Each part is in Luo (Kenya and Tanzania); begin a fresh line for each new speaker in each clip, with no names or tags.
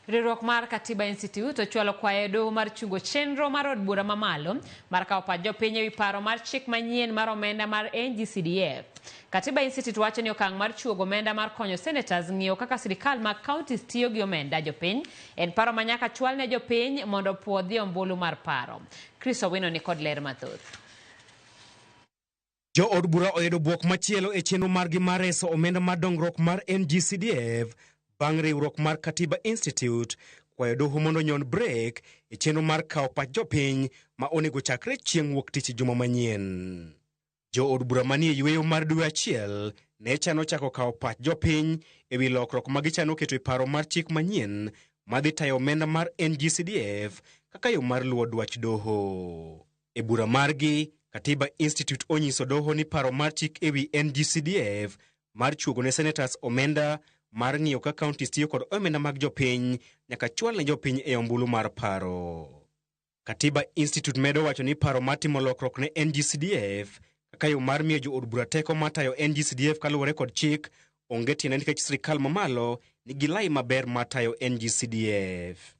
Riwruok mar Katiba Institute ochwalo kwayo e doho mar chungo chenro mar od bura mamalo mar kawo pach jopiny ewi paro mar chik manyien mar omenda mar NGCDF. Katiba Institute wacho ni okang' mar chuogo omenda mar konyo senators ng'iyo kaka sirikal mag counties tiyo gi omenda jopiny en paro ma nyaka chwal ne jopiny mondo opuodhi ombulu mar paro. Chris Owino ni kod ler mathoth.
Jo od bura oyudo bwok machielo e chenro margi mar reso omenda mar dongruok mar NGCDF bang' riwruok mar Katiba Institute kwayo doho mondo onyon brek e chenro mar kawo pach jopiny ma onego chakre chieng' wuok tich juma manyien. Jo od bura manie yueyo mar dwe achiel ne chano chako kawo pach jopiny e wi lokruok ma gichano keto e paro mar chik manyien madhi tayo omenda mar NGCDF kaka yo mar luwo dwach doho. E bura margi, Katiba Institute onyiso doho ni paro mar chik e wi NGCDF mar chuogo ne senators omenda mar ng'iyo ka counties tiyo kod omenda mag jopiny nyaka chwal ne jopiny e ombulu mar paro. Katiba Institute medo wacho ni paro mar timo lokruok ne NGCDF kaka yo mar miyo jo od bura teko mar tayo NGCDF kaluwore kod chik onge tiende nikech sirikal mamalo nigi lai maber mar tayo NGCDF.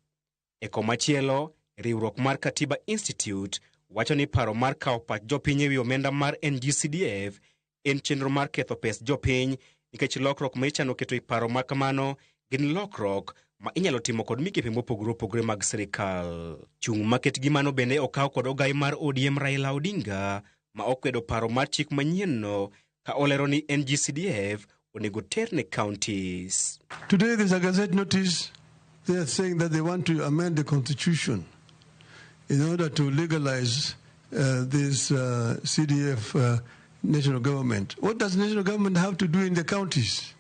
E komachielo, riwruok mar Katiba Institute wacho ni paro mar kawo pach jopiny ewi omenda mar NGCDF en chenro mar ketho pes jopiny nikech lokruok ma ichano keto e paro ma kamano gin lokruok ma inyalo timo kod migepe mopogore opogore mag sirikal. Chung' maket gi mano bende okaw kod ogai mar ODM Raila Odinga ma okwedo paro mar chik manyienno ka olero ni NGCDF onego ter ne counties.
Today there's a gazette notice. They are saying that they want to amend the constitution in order to legalize this CDF national government. What does national government have to do in the counties?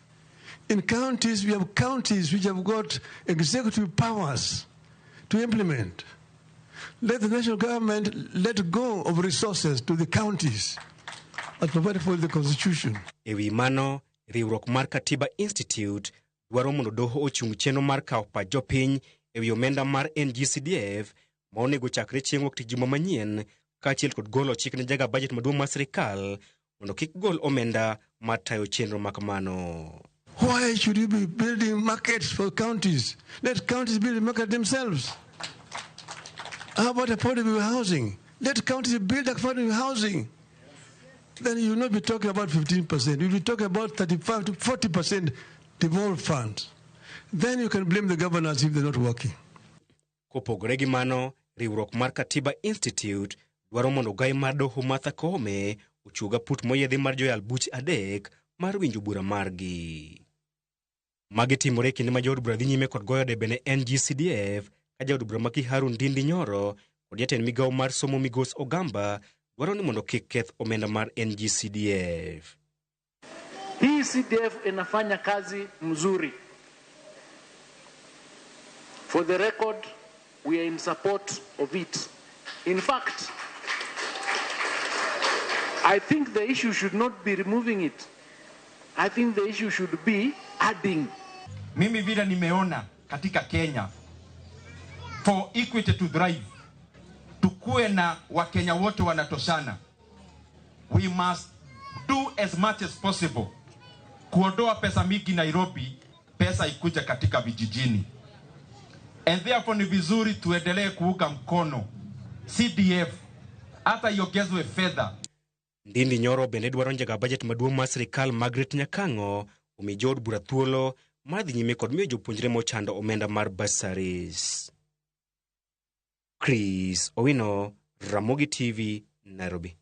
In counties, we have counties which have got executive powers to implement. Let the national government let go of resources to the counties as provided for the constitution.
E wi mano, riwruok mar Katiba Institute dwaro mondo doho ochung chenro mar kawo pach jopiny e wi omenda mar NGCDF ma onego chakre chieng' wuok tich juma manyien kaachiel kod golo chik ne jaga bajet maduong' mar sirikal mondo kik gol omenda mar tayo chenro ma kamano.
Why should you be building markets for counties? Let counties build the market themselves. How about affordable housing? Let counties build affordable housing. Then you will not be talking about 15%. You'll be talking about 35 to 40% devolved funds. Then you can blame the governors if they're not working.
Kopogore gi mano, riwruok mar Katiba Institute dwaro mondo ogai mar doho Martha Koome ochuog aput moyiedhi mar joyal buche adek mar winjo bura margi. Magi timore e kinde ma jood bura dhi nyime kod goyo debe ne NGCDF ka jaod bura ma Kiharu Ndindi Nyoro kod jatend migawo mar somo Migos Ogamba dwaro ni mondo kik keth omenda mar NGCDF.
Hii CDF inafanya kazi mzuri. For the record, we are in support of it. In fact, I think the issue should not be removing it. I think the issue should be adding.
Mimi vile nimeona katika Kenya, for equity to thrive, tukue na Wakenya wote wanatoshana. We must do as much as possible kuondoa pesa mingi Nairobi, pesa ikuja katika vijijini. And therefore ni vizuri tuendelee kuunga mkono CDF hata iongezwe fedha.
Ndindi Nyoro bende dwaro jaga bajet maduong' mar sirikal Margaret Nyakang'o omi jood bura thuolo mar dhi nyime kod miyo jopuonjre mochando omenda mar bursaries. Chris Owino, Ramogi TV, Nairobi.